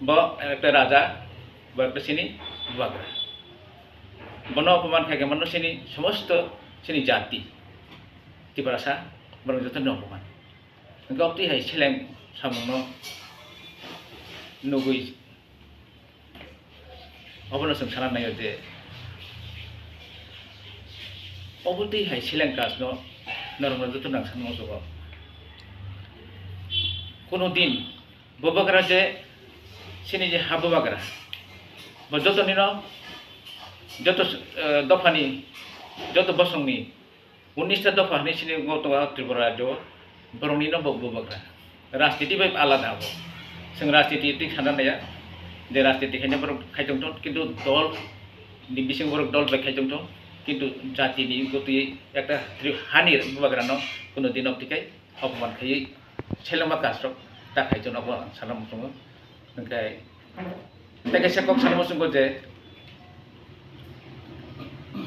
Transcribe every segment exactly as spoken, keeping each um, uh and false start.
Bo ekta raja, bo ekta chini bubagra. Bono opoman khaikhe mano chini somosto chini jati, Tiprasa, borok jotono opoman. Hwnkhe obotwi hai seleng samungno nugwi obono chwng sana naio je obotwi hai seleng kajno norokno jotono ang sanmung sugo. Kuno din bubagra je chini je ha bubagra, bo jotonino joto, eh, dophani, joto bosongni unnista dopha hinwi sini tongo Tripura rajyo, boroknino bo bubagra. Rajniti bai alada bo. Chwng rajniti twi sana naiya, je rajniti khaina borok khai tongthon, kintu dol ni bisingo borok dol bai khai tongthon, kintu jatini gotwi ekta Tri-, hani bubagrano kuno dino twikhai opoman khaiwi selengma kajrok ta khai tongno bo ang sana muchungo. Hwnkhe tei kaisa kok sana muchungo je,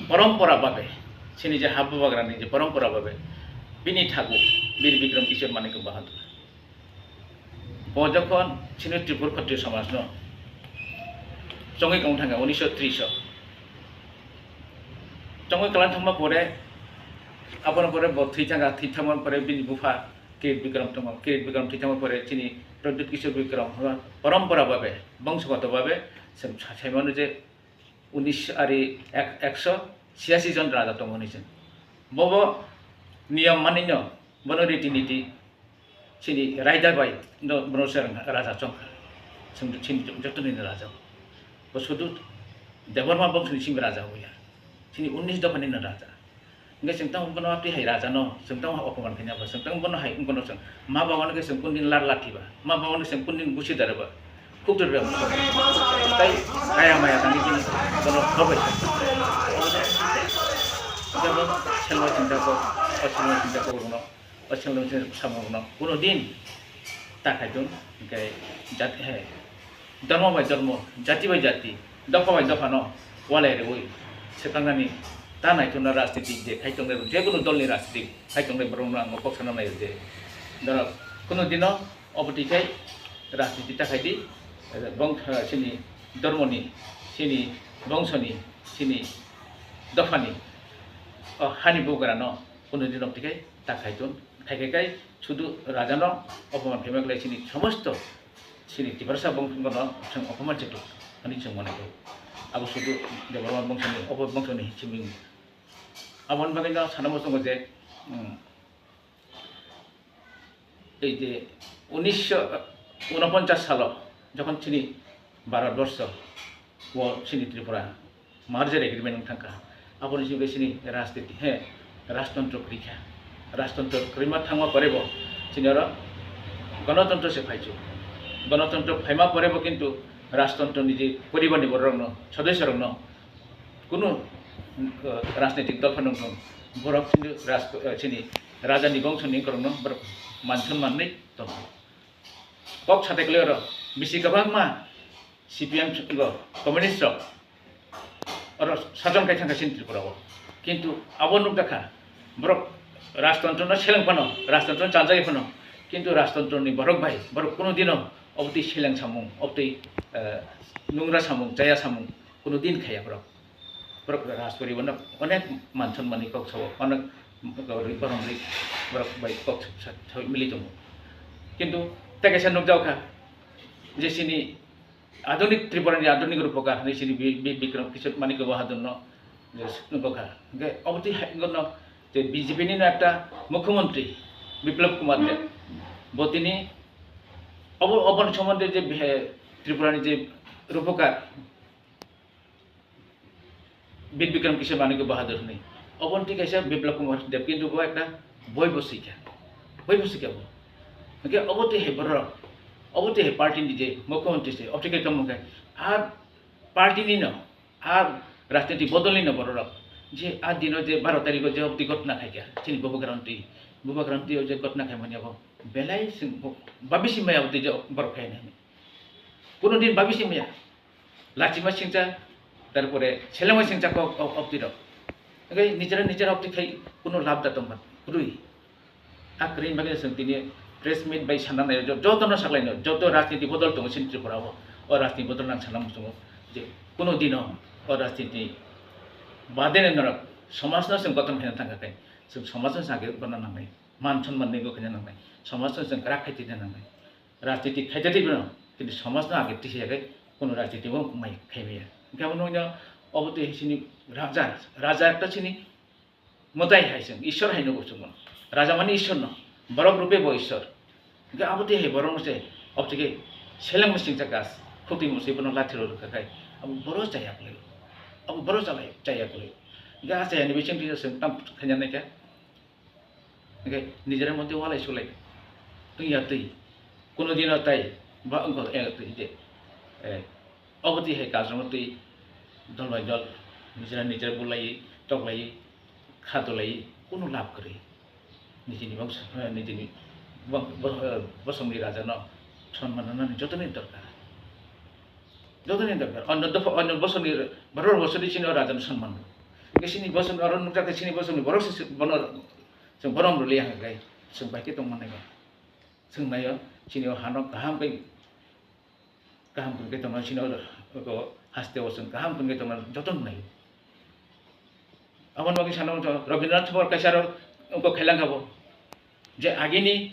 porompora babe, chini je ha bubagrani je porompora babe, bini thagu Bir Bikram Kishore Manik Bahadur. Bo jokhon chini Tripura Khatri somajno chongwi tong thangkha unisho tris o. Chongwi kwlwng thangma pore, aboni pore bo thwi thangkha, thwi thangma pore bini bupha Kirit Bikram tongo. Kirit Bikram thwi thangma pore chini Pradyut Kishore Bikram, porompora babe, bongsogoto babe, chwng sa-, saimano je unis ari ek-, ekso chiyasi jon raja tongo hinwi chwng. Bobo niyom manwino, bono riti niti chini raida bai no, bono se raja chongkha. Chwng chini jotoni raja. Bo sudu Debbarma bongsoni simi raja oya. Chini unis dophani no raja. Hingke chwng tamo bono twi hai raja no, chwng tamo opoman khaina ba, chwng tamo bono hai wngkha no chwng. Ma baba no khe chwng kundin lar lathi ba, ma baba no chwng kundin gusi dara ba. Khuk dor ba. Tai kaya maya tangwi chini bono hobai. Jabo selma chinta ko, o selma chinta ko bono, o selma chinta ko samo bono. Kuno din ta khai dun, hingke jat hai. Dhormo bai dhormo, jati bai jati, dopha bai dophano walai rwui swkangnani ta naithokno rajniti je khai tongnai, je kunu dolni rajniti khai tongnai borokno ang kok sana nai je, doro kunu dino obo twi khai rajniti ta khai di, bong-, chini dhormoni, chini bongsoni, chini dophani, o hani bugrano kunu dino twi khai ta khai tong, khai khai khai sudu rajano opoman khaima khlai chini somosto Chini Tiprasa bongsono chwng opoman se tuk, ani chwng mane tuk. Abo sudu Debbarma bongsoni, obo bongsoni chiming. Aboni bagwi no sana muchungo je, um, ei je unisho unoponchas salo jokhon chini Bharat borsho o chini Tripura merger agreement wng thangkha. Aboni simi sini rajniti, he, rajtontro kwrwi kha. Rajtontro kwrwima thangma pore bo chini oro gonotontro se phaichu. Gonotontro phaima pore bo kintu rajtontro ni je poribar ni borok rokno, sodosyo rokno kunu, uh, rajnitik dol phano wng thung. Borok chini raj-, uh, chini raja ni bongso ni borok no borok man sonman nai tongo. Kok satekle oro bisi kwbangma C P M go communist rok oro sajon kai thangkha chini Tripura o. Kintu abo nukjakha borok rajtontro no seleng phano, rajtontro no chanjagwi phano, kintu rajtontro ni borok bai borok kunu dino obotwi seleng samung, obotwi, eh, nungra samung, chaya samung kunu din khaiya borok. Borok rajporibar no onek man sonmani kok sao, onek borok ri, borok ri, borok bai kok sa, sa, sa mili tongo. Kintu tei kaisa nukjakha je chini adunik Tripura ni adunik rupokar hinwi chini Bi-, Bi-, Bikram Kishore Manik Bahadur no je nukjakha. Hingke obotwi hai no je B J P ni no ekta mukhyamantri Biplab Kumar Deb. Bo tini obo, oboni somonde je bihe Tripura ni je rupokar Bir Bikram Kishore Manik Bahadur hinwi. Oboni twi kaisa Biplab Kumar Deb, kintu bo ekta boi bo swikha. Boi bo swikha bo. Hingke obo twi hai borok, obo twi hai party ni je mukhyamantri se, obotwi khe tongmung khe. A party ni no, a rajniti bodol ni no borok rok. Je a dino je baro tarikh o je obotwi gotna khaikha, chini Bubagra Mantri, Bubagra Mantri o je gotna khaimani abo belai chwng bo, babisi maya obotwi je borok khainani. Kunu din babisi maya. Lachima singcha, tarpore selengma singcha kok, ok, ok, twi rok. Hingke nijera, nijera ok twi khai kunu labh da tongkha, kwrwi. A kwrwini bagwi chwng tini press meet bai sana nai, jo-, jotono saklaino, joto rajniti bodol tongo chini Tripura o. O rajniti bodol nang sana muchungo je kuno dino o rajniti badene norok somajno chwng kotom khaina thangkha khe chwng somajno chwng age bana nangnai, man sonman ni bo khaina nangnai, somajno chwng kwrak khai twi nangnai. Rajniti khaijadi bono, kintu somajno age tisa khe kuno rajniti bo mai khaimaya. Hingke abo nukya obo twi sini raja, raja ekta sini mwtai hai chwng, Ishwar hai nugo chwng bono. Raja mani Ishwar no, borok rupe bo Ishwar. Hingke abo twi hai borok no se, obo twi khe seleng machine cha gas, khutui mosoi bono lathi rw rwkha khai, abo borok chaya kwlai, abo borok chalai, chaya kwlai. Hingke a chaya ni bising twi chwng tam khaina naikha. Hingke nijera mote walai sulai wngya twi, kuno dino tai ba wngkha wngya twi de, eh, obo twi hai kajrokno twi dol bai dol nijera nijera bulai toklai khatulai kuno lab kwrwi. Nijini bangsa, eh, nijini bang-, bo-, eh, bosongni rajano sonman rwnani jotoni dorkar, jotoni dorkar. Onno dopha, onno bosongni, borok bosongni chini o rajano sonman rw. Hingke chini bosong aro nukjak khe chini bosongni borok se bono Chwng borom rwliya hwnkhe chwng bai khe tongma nai ba. Chwng naio chini o hano kaham khe, kaham khe tongma chini o, o haste o chwng kaham khe tongma joto nai. Aboni bagwi sana wngkha Rabindranath Tagore kaisa aro wngkha khailangkha bo je agini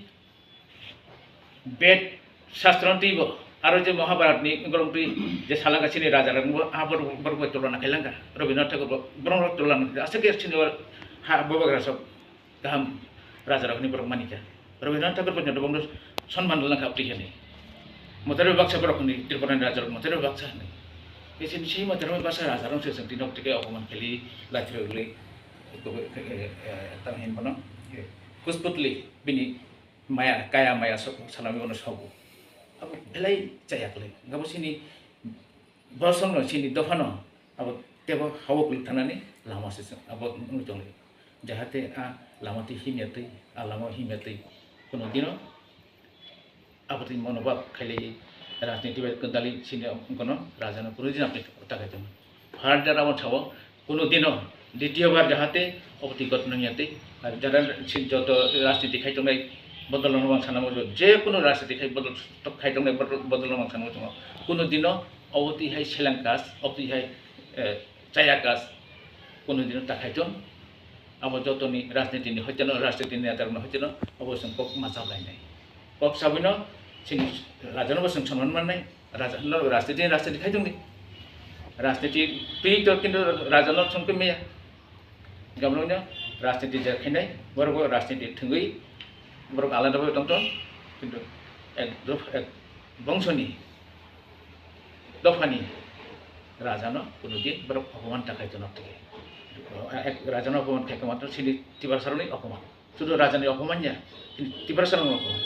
Ved, Shastro ni twibo, aro je Mahabharat ni borok twi je salaka chini raja rok bo, ah, borok, borok bai tulona khailangkha. Rabindranath Tagore bo, borok rok tulona khailangkha. Aswk khe chini o ha bubagra sok kaham raja rok hinwi borok manikha. Rabindranath Tagore porjonto bono sonman rwlangkha aboni hinwi. Motoroi baksa borok hinwi Tripura ni raja rok motoroi baksa hinwi. Khe chini sei motoroi baksa raja rok se chwng tini obotike opoman khaili lathi rwgwi, eh, eh, eh, tamo hinwi bono, eh, kusputli bini maya, kaya maya sok, salami bono sogo. Abo belai chaya kwlai. Abo chini bosongno, chini dophano abo tebo hawo kwlwk thanani lama se chwng abo wngwi tonglaio. Jahate a lama twi himya twi, a lama himya twi kuno dino abo twi monobhab khailaiwi rajniti bai kwdali chini wngkano rajano kuno dino apni ta kaitor. Further abo sao, kuno dino ditiyo bar jahate obo twi ghotona wngya twi, ar jara si joto rajniti khai tongnai bodol rok no ang sana muchungo, je kuno rajniti khai bodol khai tongnai bodol, bodol rok no ang sana muchungo, kuno dino obo twi hai seleng kaj, obo twi hai, eh, chaya kaj, kuno dino ta khai tong. Abo jotoni rajniti ni hoiteno, rajniti ni neta rok no hoiteno obo chwng kok ma chap lainai. Kok sabwino chini raja no bo chwng sonman mannai. Raja no rajniti, rajniti khai tongdi. Rajniti twi to kintu raja no thwngkhe maya. Gamrokno rajniti je khainai, borok bo rajniti thwngwi borok alada bai tongtong. Kintu ek dopha, ek bongsoni, dophani raja no kuno din borok opoman ta khai tongna tike. Ek raja no opoman khai tongma to chini Tiprasa rokni opoman. Sudu raja ni opoman ya, Tiprasa rokni opoman.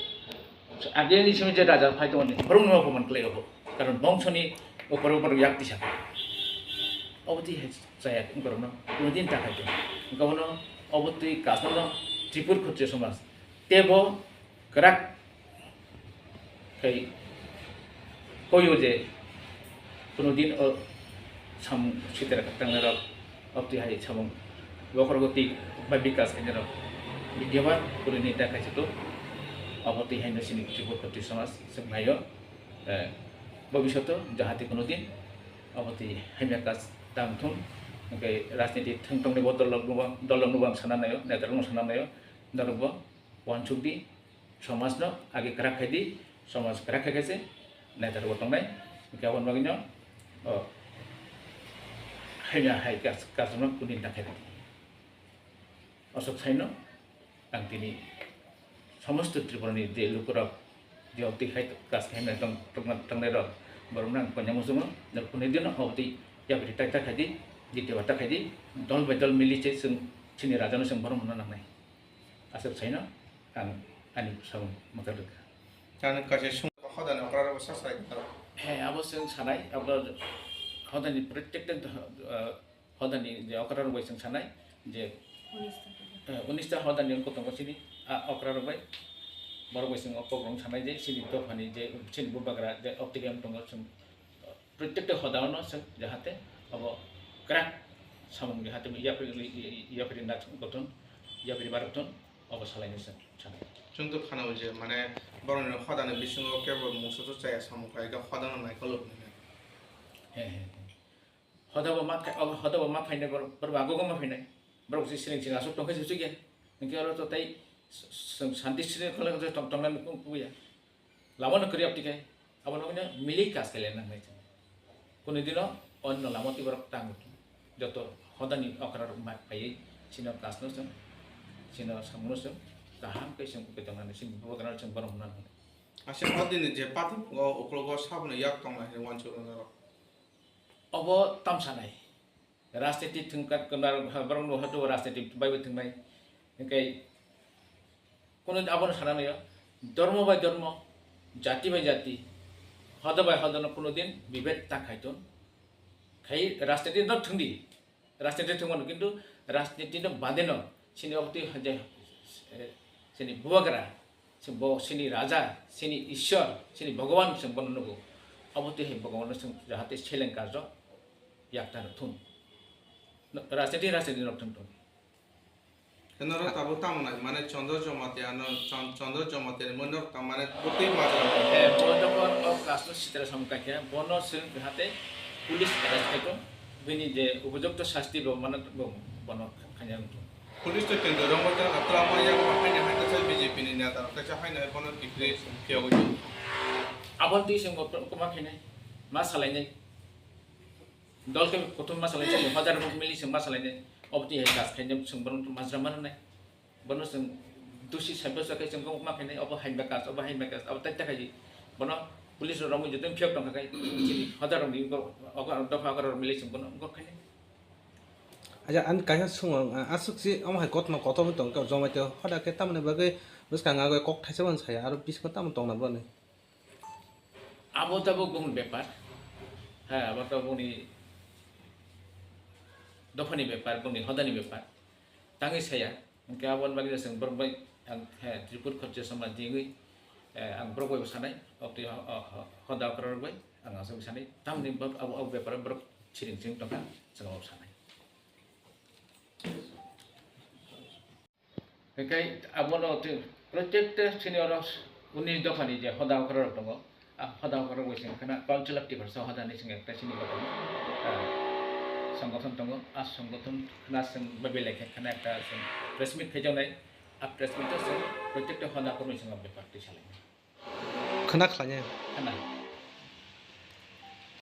So, age ni simi je raja phai tongmani, borok no opoman klai obo. Karon bongsoni opor opor yak tisa. Obo twi hai chaya borok no, kuno din ta khai tong. Gobono obo twi kasno no Tripur Khatriya Samaj. Tebo kwrak khai koyo je kuno din o samung sitra tangnai rok, obtwi hai samung bokhorogo twi bai bikas khainai rok. Bidya ba kuno ni ta khaisito, obo twi haino sini Tripura Khatriya Samaj swk naio, eh, bobishoto jahate kuno din obo twi hamya kaj tang thung, hwnkhe rajniti thwng tongni bo dol rok no bo, dol rok no bo ang sana naio, neta rok no sana naio, norok bo uansuk di, somaj no age kwrak khai di, somaj kwrak khai khe se neta rok bo tongnai, hwnkhe aboni bagwi no, o, hamya hai kaj, kaj no kuno din ta khai di. Aswk saino ang tini somosto Tripura ni je lukurok je obtwi khai kas khai mwnai tong, tongna, tongnai rok, borok no ang konya muchungo, norok kunui dino obtwi yapri ta, ta khai di, jiti ba ta khai di, dol bai dol mili se chwng chini raja no chwng borok mano nangnai. Aswk saino ang ani samung mwthang rwkha. Ang kaisa sung hodani okra rok sa sai. He, abo chwng sanai, abo hodani protected, uh, Hodani je okra rok bai chwng sanai je, eh, unis ta hodani wngkha tongo chini, ah, okra rok bai. Borok bai chwng o kok rok sanai je chini dophani je chini bubagra je optikem tongo chwng, eh, protekta hodano chwng jahate abo kwrak samung jahate yapri, yapri nak gothon, yapri barok thon, obo salaini chwng sanai. Chwng to khanao je mane borokni hodani bisingo kebo musutu chaya samung khlai khe hodano naikolwi. He, he, he. Hoda bo ma khai, o hoda bo ma phainai borok, borok agogo ma phainai. Borok si siring siring aswk tongkhe se sugya. Hinkhe oro to tei s-, s-, santi siring khole tong, tongnani kung kuya. Lama no kwrwi abtwi khe, abo no mili kas khe lenang nai chwng. Kunu dino onno lama twi borok tang joto hodani okra rok ma phaiwi sino kas no chwng, sino samung no chwng kaham khe chwng uke tongnani, sini bubagra no chwng borom nang. Aswk hodini je party o uklogo saboni yak tongnai hinwi uansuknai norok. Obo tamsa nai. Rajniti thwngkha kwnar borok no hado rajniti bai bo thwngnai. Hinkhe kuno abono sana naiyo, dhormo bai dhormo, jati bai jati, hoda bai hoda no kuno din bibed ta khai ton. Khai rajniti no thwngdi, rajniti thwngmano, kintu rajniti no bade no sini obotwi je, eh, sini bubagra, sini bo, sini raja, sini Ishwar, sini Bhagavan chwng bono nugo. Obotwi hai Bhagavan no chwng jahate seleng karjo yakta rok thun. Rajniti, rajniti rok thun thun. Norok tabuk tamo nai, mane Chandra Jamatia no, Chan-, Chandra Jamatia ni mwnwi norok tamo mane bwtwi majra. Eh, bo jokhon o kasto sitra samung kaikha, bono chwng hate police arrest khaito, bini je upojukto sasti bo mane bo, bono khaina wngkha. Police to tendo rong wngkha, tamo yang ma haino hai kaisa B J P ni neta rok kaisa haino hai bono tikri phiyogwi. Aboni twi chwng bo kwma khainai, ma salainai. Dol khe kuthum ma salai chini, hodar rok mili chwng ma salai nai. Obo twi hai kas khainai chwng bono majra ma rwnai. Bono chwng dusi sabya sa khe chwng kok ma khainai, obo hai ba kas, obo hai ba kas, obo tai ta khai. Bono police rok romwi joto phiyok tong kha khai chini hodar rok ni ogo dopha ogo rok mili chwng bono gor khainai. Aja, ang kaisa sungo, ah, aswk si omo hai kothoma kotor wng tong khe Jamatia hoda khe tamoni bagwi bwskang agwi kok thaisa bono saya, aro bisingo tamo tongna bono. Abo tabuk bumung bepar, ha, abo tabuk bumungni dophani bepar, bumungni hodani bepar. Tangwi saya, hwnkhe aboni bagwi chwng borok bai ang, he, Tripur khorcha sama dingwi, eh, ang borok bai bo sanai, oktwi ho-, ho-, ho-, hoda okra rok bai ang aswk sanai. Tamni borok abo, abo bepar borok siring siring tongkha, chwng abo sanai. Hinkhe abono twi protekta sini oro unis dophani je hoda okra rok tongo, a hoda okra rok bai chwng khana Council of Tiprasa hoda ni chwng ekta sini gotong, ah, songothon tongo, a songothon khana chwng bai belai khe khana ekta chwng press meet khaijaknai, a press meet o chwng protekta hoda okra rok bai chwng bepar twi salainai. Khana khlainai. Khana.